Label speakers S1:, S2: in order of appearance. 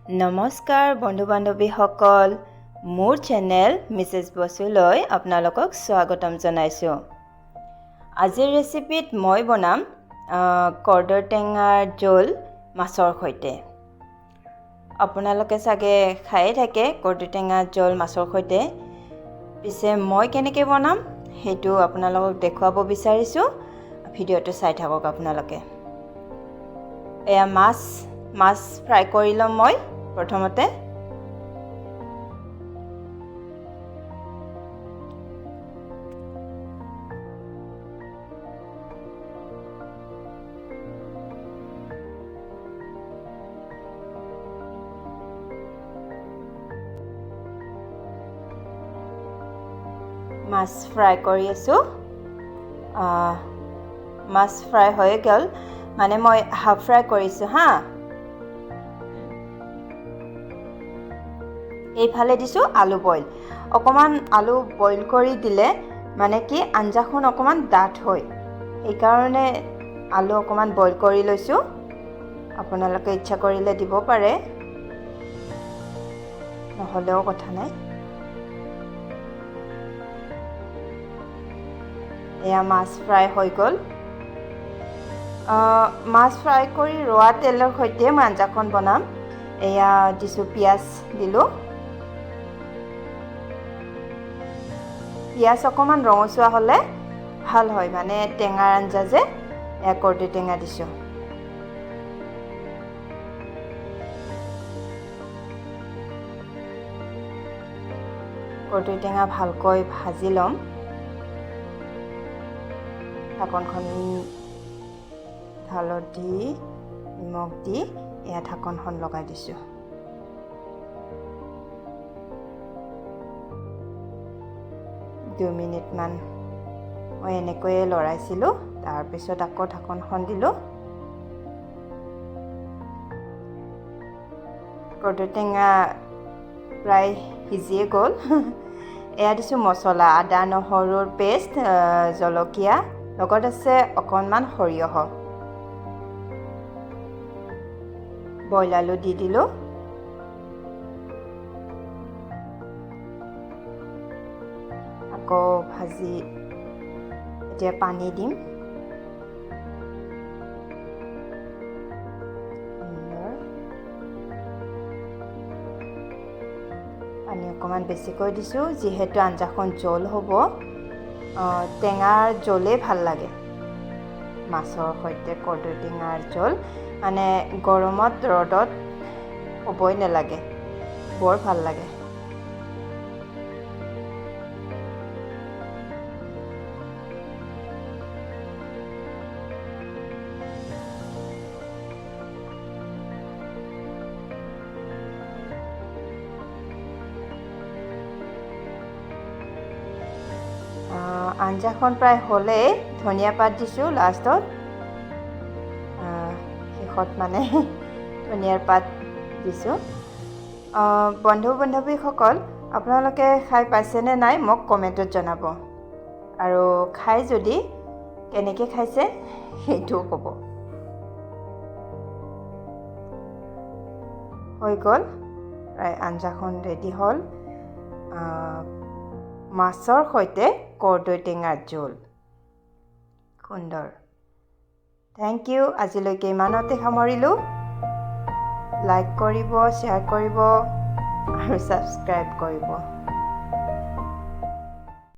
S1: নমস্কাৰ বন্ধু বান্ধৱীসকল, মোৰ চেনেল মিছেছ বসুলৈ আপোনালোকক স্বাগতম জনাইছোঁ। আজিৰ ৰেচিপিত মই বনাম কৰ্দৈ টেঙাৰ জোল মাছৰ সৈতে। আপোনালোকে চাগে খায়ে থাকে কৰ্দৈ টেঙাৰ জোল মাছৰ সৈতে, পিছে মই কেনেকৈ বনাম সেইটো আপোনালোকক দেখুৱাব বিচাৰিছোঁ। ভিডিঅ'টো চাই থাকক আপোনালোকে। এয়া মাছ মাছ ফ্ৰাই কৰি ল'ম মই প্ৰথমতে। মাছ ফ্ৰাই কৰি আছোঁ। মাছ ফ্ৰাই হৈ গ'ল, মানে মই হাফ ফ্ৰাই কৰিছোঁ। হা, এইফালে দিছোঁ আলু বইল। অকণমান আলু বইল কৰি দিলে মানে কি আঞ্জাখন অকণমান ডাঠ হয়, সেইকাৰণে আলু অকণমান বইল কৰি লৈছোঁ। আপোনালোকে ইচ্ছা কৰিলে দিব পাৰে, নহ'লেও কথা নাই। এয়া মাছ ফ্ৰাই হৈ গ'ল। মাছ ফ্ৰাই কৰি ৰোৱা তেলৰ সৈতে মই আঞ্জাখন বনাম। এয়া দিছোঁ পিঁয়াজ দিলোঁ। পিঁয়াজ অকণমান ৰঙচুৱা হ'লে ভাল হয়, মানে টেঙাৰ আঞ্জা যে। এয়া কৰ্দৈ টেঙা দিছোঁ। কৰ্দৈ টেঙা ভালকৈ ভাজি ল'ম। ঢাকনখন হালধি নিমখ দি এয়া ঢাকনখন লগাই দিছোঁ। দুই মিনিটমান মই এনেকৈয়ে লৰাইছিলোঁ, তাৰপিছত আকৌ ঢাকনখন দিলোঁ। কৰ্দৈ টেঙা প্ৰায় সিজিয়ে গ'ল। এয়া দিছোঁ মছলা, আদা নহৰুৰ পেষ্ট, জলকীয়া, লগত আছে অকণমান সৰিয়হ। বইল আলু দি দিলোঁ। আকৌ ভাজি এতিয়া পানী দিম। পানী অকণমান বেছিকৈ দিছোঁ, যিহেতু আঞ্জাখন জোল হ'ব। টেঙাৰ জোলেই ভাল লাগে মাছৰ সৈতে। কৰ্দৈ টেঙাৰ জোল মানে গৰমত ৰ'দত ক'বই নালাগে, বৰ ভাল লাগে। আঞ্জাখন প্ৰায় হ'লেই ধনিয়া পাত দিছোঁ লাষ্টত, শেষত মানে ধনিয়াৰ পাত দিছোঁ। বন্ধু বান্ধৱীসকল, আপোনালোকে খাই পাইছেনে নাই মোক কমেণ্টত জনাব, আৰু খাই যদি কেনেকৈ খাইছে সেইটোও ক'ব। হৈ গ'ল প্ৰায় আঞ্জাখন ৰেডি হ'ল। মাছৰ সৈতে কৰ্দৈ টেঙাৰ জোল, সুন্দৰ। Thank U. আজিলৈকে ইমানতে সামৰিলোঁ। লাইক কৰিব, শ্বেয়াৰ কৰিব আৰু ছাবস্ক্ৰাইব কৰিব।